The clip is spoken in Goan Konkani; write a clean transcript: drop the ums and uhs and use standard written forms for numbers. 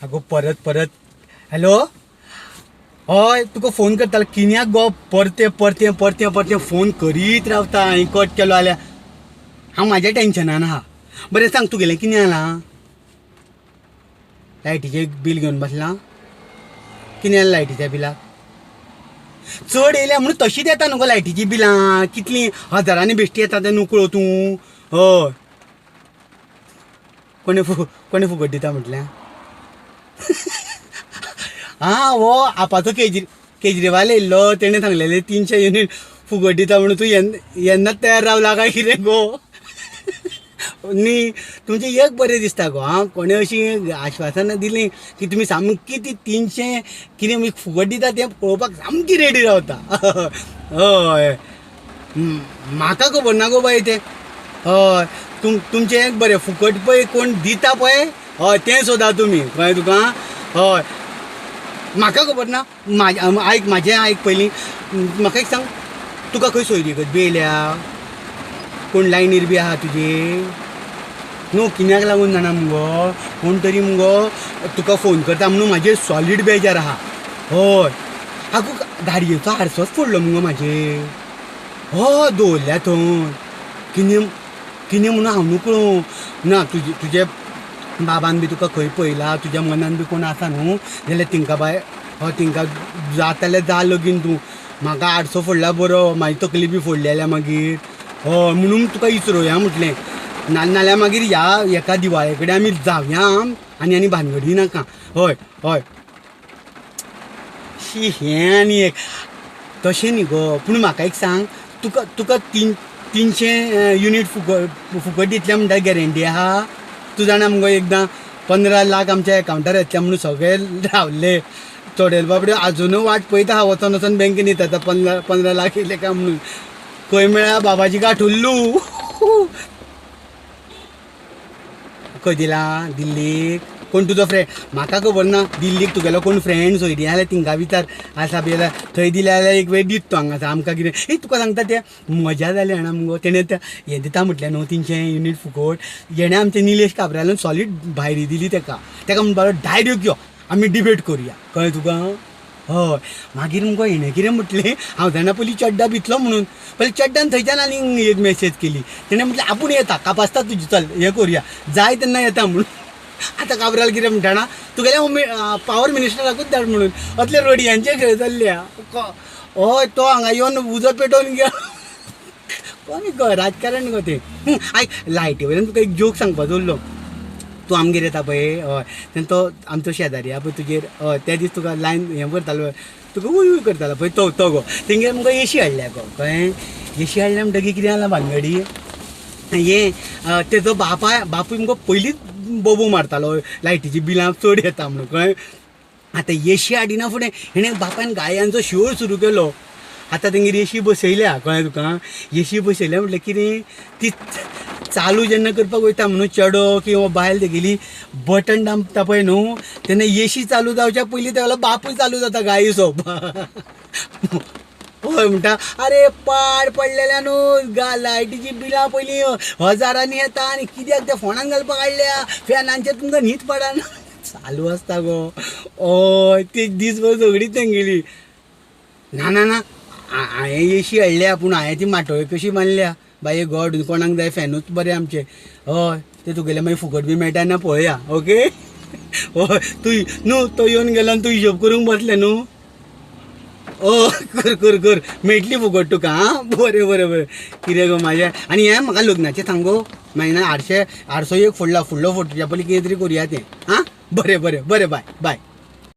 आगो परत परत हॅलो, हय तुका फोन करतालो किन्याक गो परते परते परते परते फोन करीत रावता. हांवें कट केलो जाल्यार हांव म्हाज्या टेंशनान आहा. बरें सांग तुगेलें कितें जालां? लायटीचें बील घेवन बसलां? कितें जालें लायटीच्या बिलाक? चड येयल्या म्हणून तशीच येता न्हू गो लायटीचीं बिलां, कितलीं हजारांनी बेश्टी येता तें नकळो तूं. हय कोणे कोणे फुकट दिता म्हटलें? आं हो आपाचो केजरीवाल येयल्लो, तेणें सांगलेलें 300 युनीट फुकट दिता म्हणून. तूं येन्नाच तयार रावला काय कितें गो? न्ही तुमचें एक बरें दिसता गो. आं कोणें अशीं आश्वासनां दिलीं की तुमी सामकी ती 300 कितें फुकट दिता तें पळोवपाक सामकी रेडी रावता. हय म्हाका खबर ना गो बाय तें. हय तुमचें एक बरें फुकट पळय कोण दिता पळय, हय तें सोदा तुमी, कळ्ळें तुका? हय म्हाका खबर ना. आयक म्हाजें आयक पयलीं. म्हाका एक सांग, तुका खंय सोयरीगत बी येयल्या? कोण लायनीर बी आहा तुजी? न्हू कित्याक लागून जाणा मुगो, कोण तरी मुगो तुका फोन करता म्हणून म्हाजेर सॉलीड बेजार आहा. हय आगो गाडयेचो हारसोच फोडलो मुगो म्हाजेर. हय दवरल्या थंय. कितें कितें म्हणून हांव नकळो. ना तुजे तुजे बाबान बी तुका खंय पळयला, तुज्या मनान बी कोण आसा न्हू जाल्यार तिंका बाय, हय तिंका जाता जाल्यार जा लगीन तूं. म्हाका आरसो फोडला बरो, म्हाजी तकली बी फोडली जाल्यार मागीर. हय म्हणून तुका विचरोया म्हटलें, ना नाल्यार मागीर ह्या एका दिवाळे कडेन आमी जावया आनी आनी भानगडी नाका. हय हय शी हें आनी एक तशें न्ही गो. पूण म्हाका एक सांग, तुका तुका 300 युनीट फुकट फुकट दितले म्हणटा गॅरंटी आहा? तूं जाणा मुगो एकदां 15 लाख आमच्या एकावंटार येतले म्हणून सगळे रावले. थोडे बाबडे आजुनूय वाट पळयता आहा, वचोन वचोन बँकेन येता आतां 15 लाख येयले काय म्हणून. खंय मेळ्ळा बाबाजी गांठ उल्लू. खंय दिला? दिल्लीक? कोण तुजो फ्रेंड? म्हाका खबर ना दिल्लीक तुगेलो कोण फ्रेंड सोयरी जाल्यार तिंका विचार आसा बी जाल्यार थंय दिले जाल्यार एक वेळ दीत तो हांगासर आमकां कितें. ए तुका सांगता तें मजा जाली जाणा मुगो. तेणें तें हें दिता म्हटलें न्हू 300 युनीट फुकट, हेणें आमच्या निलेश काब्रालान सॉलीड भायरी दिली तेका. तेका म्हणपाक लागलो डायरेक्ट यो आमी डिबेट करुया, कळ्ळें तुका? हय मागीर मुगो हेणें कितें म्हटलें हांव जाणा पयलीं चड्डा भितलो म्हणून. पयलीं चड्डान थंयच्यान आनी एक मॅसेज केली, तेणें म्हटलें आपूण येता कापास्ता तुजी, चल हें करुया जाय तेन्ना येता म्हणून. आतां काब्राल कितें म्हणटा जाणा, तुगेल्या पावर मिनिस्टराकूच धाड म्हणून. असले रडयांचे खेळ चल्ल्या. हय तो हांगा येवन उजो पेटोवन गेलो. कोण गो राजकारण गो तें. आयक लायटी वयल्यान तुका एक जोक सांगपाचो उरलो. तूं आमगेर येता पळय, हय तेन्ना तो आमचो शेजारी आहा पळय तुगेर, हय त्या दीस तुका लायन हें करतालो तुका वूय वूय करतालो पळय तो तो गो तेंगेर मुगो एशी हाडल्या गो, कळ्ळें? एशी हाडल्या म्हणटकीर कितें जालां भानगडी, हें तेजो बापाय बापूय मुगो पयलींच बोबो मारतालो लायटीचीं बिलां चड येता म्हणून, कळ्ळें? आतां एशी हाडिना फुडें हेणें बापायन गायांचो शो सुरू केलो. आतां तेंगेर एशी बसयल्या, कळ्ळें तुका? एशी बसयल्या म्हटल्यार कितें ती चालू जेन्ना करपाक वयता म्हणून चेडो किंवा बायल तेगेली बटन दामता पळय न्हू, तेन्ना एशी चालू जावच्या पयलीं तेगेलो बापूय चालू जाता गायी सोंपपाक. हय म्हणटा आरे पाड पडलेल्या न्हू लायटीचीं बिलां पयलीं हजारांनी येता आनी कित्याक त्या फोंडान घालपाक हाडल्या, फॅनांचेर तुमकां न्हीद पडना. चालू आसता गो. हय ती दीसभर झगडीच तेंगेली. ना ना ना हांवें एशी हाडल्या पूण हांवें ती माटोळी कशी बांदल्या बाये गॉड, कोणाक जाय फॅनूच बरें आमचें. हय तें तुगेलें मागीर फुकट बी मेळटा ना पळोवया. ओके हय तूं न्हू तो येवन गेलो आनी तूं हिशोब करूंक बसलें न्हू. हय कर कर कर मेळटली फुकट तुका. आं बरें बरें बरें. कितें गो म्हाजें आनी हें म्हाका लग्नाचें सांग गो. मागीर ना आरशे आरसो एक फोडला, फुडलो फोडच्या पयलीं कितें तरी करुया तें. आं बरें बरें बरें बाय बाय.